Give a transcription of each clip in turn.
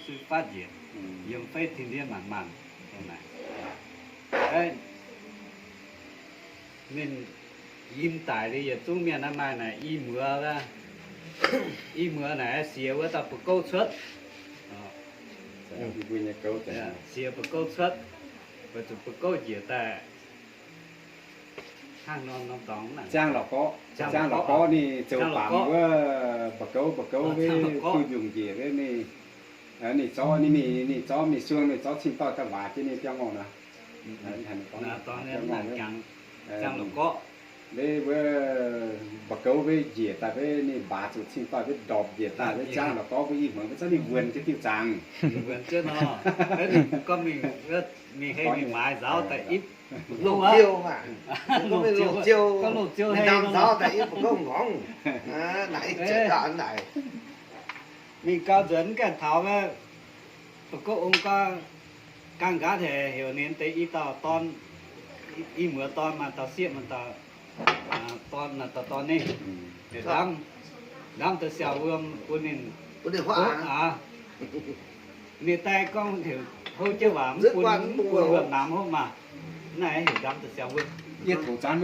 Suiv fatv njiec, yiem feiv tin ndiev maanc maanc. Ninh yiem daic liuz yietc zungv mienh naaiv maaih naaic i muoz, i muoz naaic siex wuov dauh ba'gouv cuotv. Siex ba'gouv cuotv, weic zuqc ba'gouv njiec daaih hnangv nor norm dorngx. Ziangh La'gorqv, Ziangh La'gorqv ninh zoux bangc wuov ba'gouv, ba'gouv duqv mbiungc njiec wuov ninh, ninh zorqv, ninh mingh, ninh zorqv mingh suang, ninh zorqv cing-doix daaih waac jienv ninh biauv-ngorh nor. Ziangh La'gorqv, wuov ba'gouv wuov njiec daaih wuov ninh mbaaz zuqc cing-doix wuov ndorpc njiec daaih wuov Ziangh La'gorqv wuov i muoz wuov zanc ninh wuonx jienv diuh zaangc. Wuonx jienv nor, gorngv mingh, mingh hei mingh maaiz nzaaux daaih ipv longc ziouh, gorngv longc ziouh hei nzaaux daaih ipv ba'gouv nqorngv. Naaic, mingh gau nzuonx mv gaengh taux wuov, ba'gouv ong gau, ganh nqa'haav heuc ninh deix i dauh dorn, i muoz dorn maaih dauh sieqv, maaih dauh dorn, maaih dauh dorn ninh, heuc ndamv, ndamv deix siaaux wuom bun ninh hopv aqv. Ninh daaih gorngv heuc houv jienv waac mv bun, mv bun wuom-namx hopv maah. Naaiv heuc ndamv deix siaaux wuom. Ndamv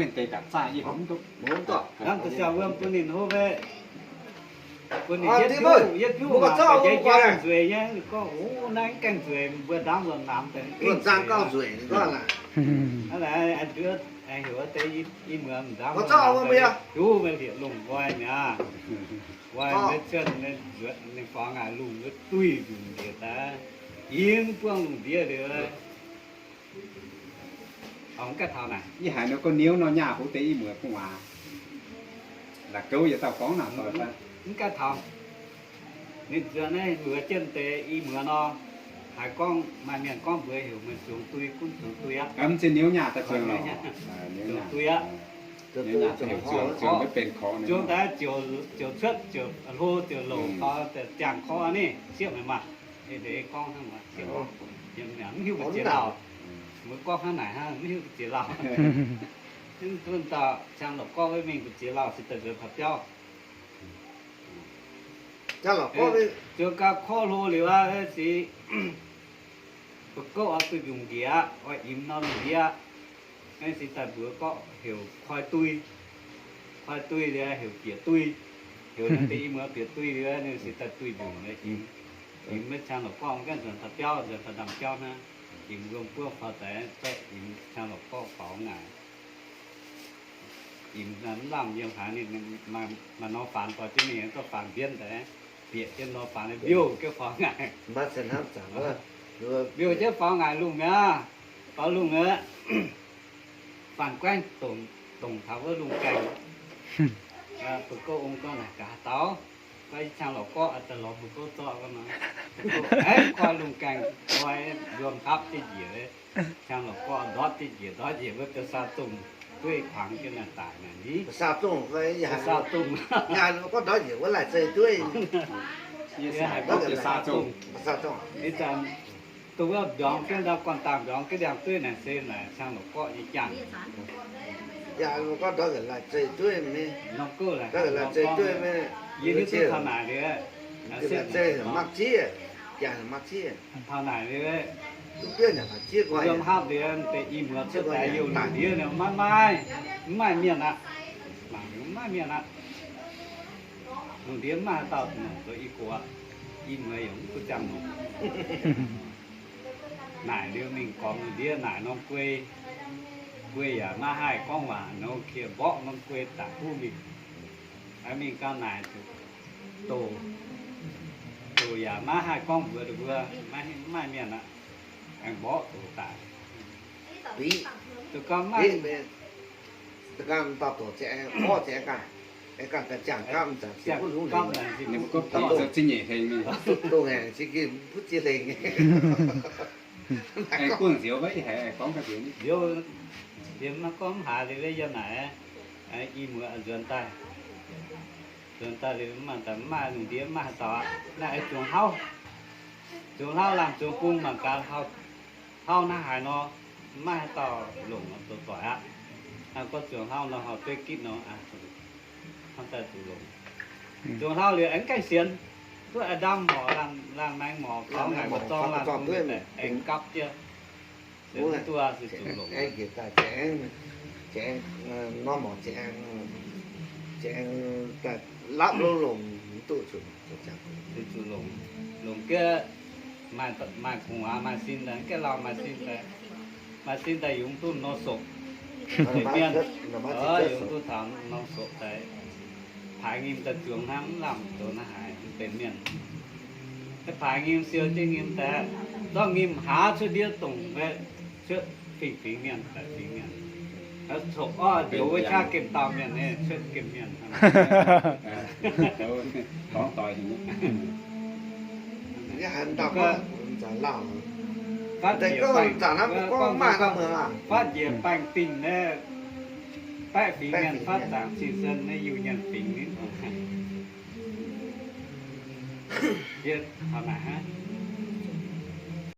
deix siaaux wuom bun ninh hopv, bun ninh yietv biuv, yietv biuv maac, jaiv jaiv nzueic nyei. Gorngv, Ov, naaiv mv gaengh nzueic, mbuo ndamv wuom-namx daaih mv gaengh nzueic. Hnangv naaic, heuc wuov deix i muoz ndamv wuom-namx daaih, duqv meih liepc lungh nqoi mi'aqv. Nqoi maiv cuotv, ninh faaux ngaaic lungh wuov duih nzunc njiec daaih, yie mv buangh lungh ndiev liuz, mv gaengh taux naaic. Yie haiz nor gorngv niouv nor nyaah hoz deix i muoz gu'nguaaz. La'gouv yietc dauh gorngv naaic, mv gaengh taux. Ninh nzuonx naaiv luoqc jienv deix i muoz nor, haiz gorngv maaih mienh gorngv mbuox heuc meih zuangx dui, gunv zuangx dui aqv. Mv zeiz niouv nyaah daaih zuangx, zuangx dui aqv. Zuangx daaih ziouc cuotv, ziouc hlo, ziouc louc, ziangh korv ninh siepv haic maah. Gorngv hnangv, mv hiuv mbu'ziex lauh. Mbuo gorngv hnangv naaic hnangv, mv hiuv mbu'ziex lauh. Mv bun dauh Ziangh La'gorqv wuov mingh mbu'ziex lauh se daaih nzuonx taux biauv. Ziouc gauh korv hlo liuz aqv, se ba'gouv oix duih mbiungc njiec aqv, oix imx norm ndiev aqv. Naaiv se daaih mbuox gorngv heuc koi dui. Koi dui liuz heuc bieqc dui. Heuc naaiv deix i muoz bieqc dui liuz, ninh se daaih duih mbiungc imx. Imx maiv Ziangh La'gorqv gaengh nzuonx taux biauv, nzuonx taux ndaamv-jauv hnangv. Imx wuom buov faaux daaih, imx Ziangh La'gorqv faaux ngaaic. Imx mv lamh yiem haaix, ninh maaih norm faanx dorh jienv mingh, dorh faanx mbienv daaih, bieqc jienv norm faanx mbiouh jienv faaux ngaaic. Mbiouh jienv faaux ngaaic lungh mi'aqv. Faaux lungh aqv. Faanx guaengv dongc taux wuov lungh gaengh. Ba'gouv ong gorngv naaic gaax, Daux, gorngv Ziangh La'gorqv daaih lorz ba'gouv zorqv gorngv nor, aengx koi lungh gaengh koi, yuom hapv jienv njiec. Ziangh La'gorqv ndortv jienv njiec, ndortv njiec wuov deix saa zongh dueiv kuangx jienv naaic daic naaic ni. Saa zongh, saa zongh, gorngv ndortv njiec wuov laaic zeiv dueiv. Yie haiz gorngv deix saa zongh, ih zanc dongh wuov mbiorngz jienv ndau guanh dangh mbiorngz jienv ndiangx-dueiv naaic se naaic Ziangh La'gorqv nyei jangh. Gorngv ndortv njiec laaic zeiv dueiv, norm gouv laaic zeiv dueiv, yie hiuv duqv taux naaic liuz, laaic zeiv mangc ziev, jangh mangc ziev. Taux naaic liuz, yiem hapv liuz, deix i muoz cuotv daaih youh lungh ndiev nor maiv maaih, mv maaih mienh aqv. Mangc liuz mv maaih mienh aqv. Lungh ndiev mv maaih haaix dauh nongc zoux i gox aqv. I muoz yaac mv duqv ziangh nongc. Naaic liuz mingh gormx lungh ndiev naaic norm guei. Guei yaac maiv haih gorngv waac, nor kie mborqv norm guei daaih huv mingh. Mingh gau naaic, doc, doc yaac maiv haih gorngv mbuox ninh mbuo, maiv maaih mienh aqv. Aengx mborqv doc daic. Duqv gau maiv, ganh dauh doc ziangh, orv ziangh ganh, ganh ganh ziangh gapv, ziangh gapv, ninh mbuo gorngv doc za'gengh nyeic heng, doc hengx za'gengh mv buov ziex hlengx. Aengx guangc nzioux maiv, yie haiz aengx gorngv ga'nzioux. Liuz, liuz maiv gorngv mv haaix liuz yiem naaic, i muoz nzuonx daaih, nzuonx daaih liuz mv maaih, mv maaih lungh ndiev mv maaih haaix dauh aqv. Naaiv aengx zuangx hlauv, zuangx hlauv laangh zuangx bung mangc gaax hlauv hnangv haaix nor, mv maaih haaix dauh longc zoux doic aqv. Hnangv gorngv zuangx hlauv nor, hlauv dueiv gitv nor, hnangv daaih zuqc longc. Zuangx hlauv liuz aengx gaengh sienx, duqv a'ndam horc laanh maengx horc. Gorngv haic mbuo zorngv laanh aengx gapv jienv, se mv duqv se zuqc longc. Aengx njiec daaih, aengx, aengx, norm morc, aengx daaih lapv longx, mv duqv zuqc, zuqc longc, longc gaax, maaih gu'nguaaz maaih sin daaih, gaax lauh maaih sin daaih, maaih sin daaih yungz duqv norm sopc, mienh, yungz duqv taux norm sopc daaih, paaix nyim daaih zuangx hnangv mv lamh zoux naaiv haaix mv benx mienh. Paaix nyim siou jienv nyim daaih, zorqv nyim haaz cuotv ndiev dongc cuotv fingx fingx mienh daaih fingx mienh. Coqv orv njoux wuov qaqv gemh dauh mienh, cuotv gemh mienh. Fatv njiec baengh dingh naaiv, baeqv fingx mienh fatv zaangc cing-sen naaiv Iu-Mienh fingx ninh. Yie taux naaic hnangv.